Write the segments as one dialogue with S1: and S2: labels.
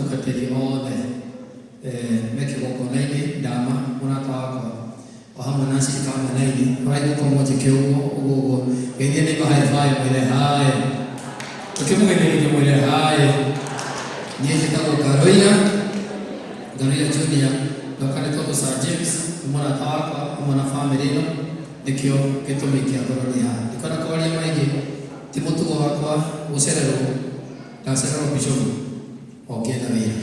S1: Atungatĩri othe me kĩgongona-inĩ, Ndama mũrata wakwa o hamwe na acirika amwe na aini. Horai guoko mũnjĩke ũguo ũguo ũguo. Geithia neighbor high five, mwĩre hi. Ũkĩmũgeithĩrĩria mwĩre hi. Niĩ njĩtagwo Ngaroia, Ngaroia Junior. Ndoka nĩ tondũ Sir James nĩ mũrata wakwa hamwe na bamĩrĩ ĩno, nĩkĩo gĩtũmi kĩa ngorwo ndĩ haha. Ndikwenda kwaria maingĩ, ti mũtugo wakwa gũcererwo, ndacererwo Bishop o ngĩetha wĩra.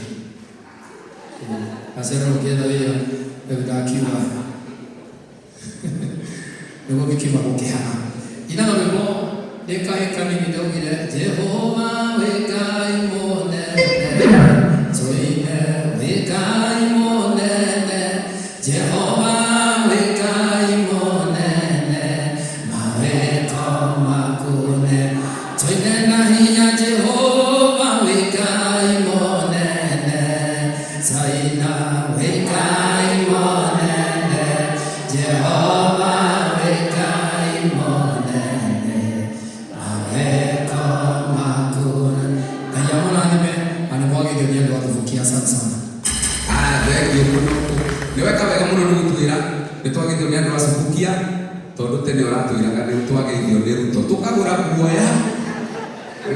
S1: Ndacererwo ngĩetha wĩra, rĩu ndakiuga nĩguo gĩkiuma gũkĩhana. Inaga rwĩmbo ndĩ kahĩ kanini ndaugire Jehova wĩ Ngai mũnene, tũine wĩ Ngai mũnene, Jehova wĩ Ngai mũnene, mawĩko maku nĩ tũine na hinya Jehova wĩ Ngai mũnene, tũina wĩ Ngai mũnene, Jehova wĩ Ngai mũnene, mawĩko maku. Ngai amũrathime na nĩ mwagĩrĩrio nĩ andũ a Thubukia. Asante sana.
S2: Ah, thengiũ mũno. Nĩ weka wega mũno nĩ gũtwĩra nĩ twageithio nĩ andũ a Subukia, tondũ tene ũratwĩraga nĩ twageithio nĩ Ruto tũkagũra guoya.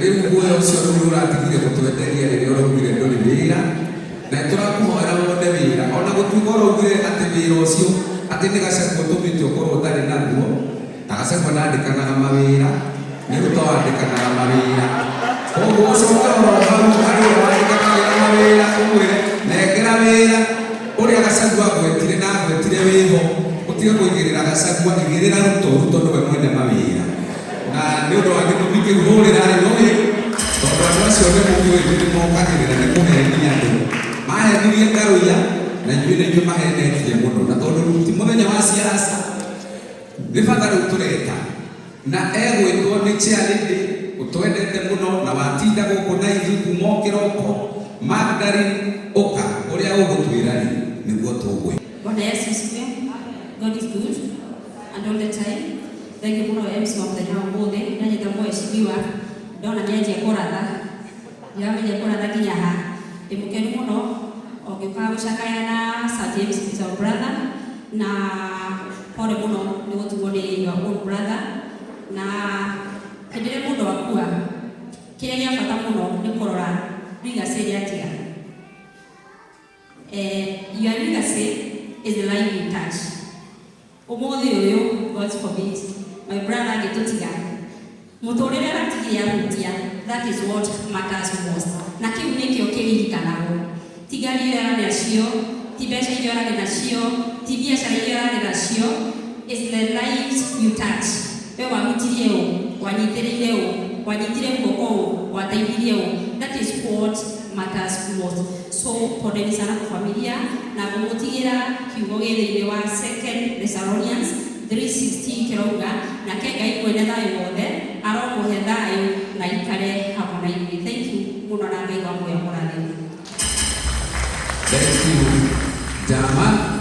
S2: Rĩu guoya ũcio rĩu nĩ ũratigire gũtwenderia rĩrĩa ũraugire ndũrĩ wĩra, na nĩ tũrakũhoera wone wĩra, ona gũtuĩka ũraugire atĩ wĩra ũcio atĩ nĩ Gachagua ũtũmĩte ũkorwo ũtarĩ naguo, na Gachagua ndandĩkanaga mawĩra, nĩ Ruto wandĩkanaga mawĩra. Koguo ũcoke oro hau harĩ ũrĩa wandĩkanagĩra mawĩra ũmwĩre nengera wĩra ũrĩa Gachagua agwetire na agwetire wĩho, ũtige kũigĩrĩra Gachagua, igĩrĩra Ruto, Ruto nĩwe mwene mawĩra. Na nĩ ũndũ wa gĩtũmi kĩu hũrĩrai rũhĩ, tondũ andũ acio nĩ mũkĩũĩ nĩ mokagĩrĩra nĩ kũhenia andũ. Mahenirie Ngarũiya na ithuĩ nĩ ithuĩ mahenetie mũno, na tondũ rĩu ti mũthenya wa siasa, nĩ bata rĩu tũreta na egwĩtwo nĩ chairlady ũtwendete mũno na watinda gũkũ na ithuĩ kuma o kĩroko, Magdalene, ũka ũrĩa ũgũtwĩra rĩ nĩguo tũgwĩka.
S3: Bwana Yesu asifiwe. God is good and all the time. Thank you mũno MC wa mũthenya wa ũmũthĩ. Ndanyita mheshimiwa ndona nĩanjia kũratha. Ndiramenya kũratha nginya ha. Ndĩ mũkenu mũno o ngĩũkaga gũcakaya na Sir James is our brother, na pole mũno nĩ gũtigwo nĩ your own brother. Na hĩndĩ ĩrĩa mũndũ akua, kĩrĩa gĩa bata mũno nĩ kũrora legacy ĩrĩa atiga. Your legacy is the life you touch. Ũmũthĩ ũyũ, God forbid, my brother angĩtũtiga, mũtũrĩre ũratigire ahutia, that is what matters most. Na kĩu nĩkĩo kĩririkanagwo. Ti ngari iria ũrarĩ nacio, ti mbeca iria ũrarĩ nacio, ti biacara iria ũrarĩ nacio, is the lives you touch. We wahutirie ũ, wanyitĩrĩire ũ, wanyitire guoko ũ, wateithirie ũ. That is what matters most. So poleni sana kwa familia na ngũmũtigĩra kiugo gĩ thĩinĩ wa Second Thessalonians 3:16 kĩrauga, nake Ngai mwene thayũ wothe aromũhe thayũ na aikare hamwe na ithuĩ. Thank you mũno na Ngai wa muoyo amũrathime.
S2: Thank you, Dama.